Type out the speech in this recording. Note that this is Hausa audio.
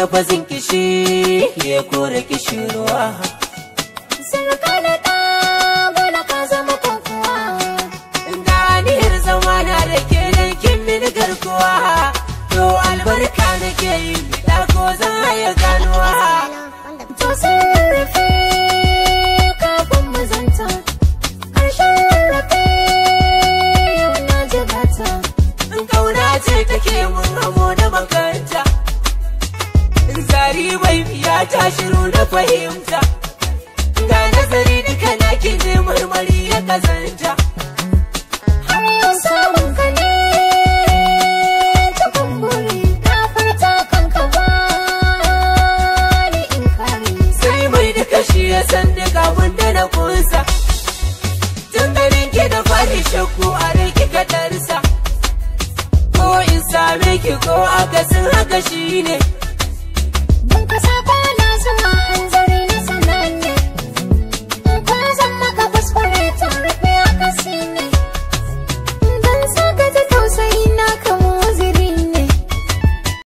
Lafazin kishi ya kore kishirwa. Sarka da ɗa bana ka zama kokuwa. Ganiyar zama na da ke dan kin mini garkuwa. To albarka nake yi bida ko zan haya ganuwa. To sun rarrafe kafin mu zanta. Ƙarshen rarrafe yau na jigata. In kauna ce take mun hamo da makanta. Zari bai biya ta shiru na fahimta. Ga nazari duka na ki je marmari ya kazanta. Har yau samun ka ne ta kumburi. Na furta kanka ba ni in kare. Sai mai duka shi ya san duk abin da na kunsa. Tun ganin ki da fari shakku a rai kika darsa. Ko in same ki ko akasin haka shine.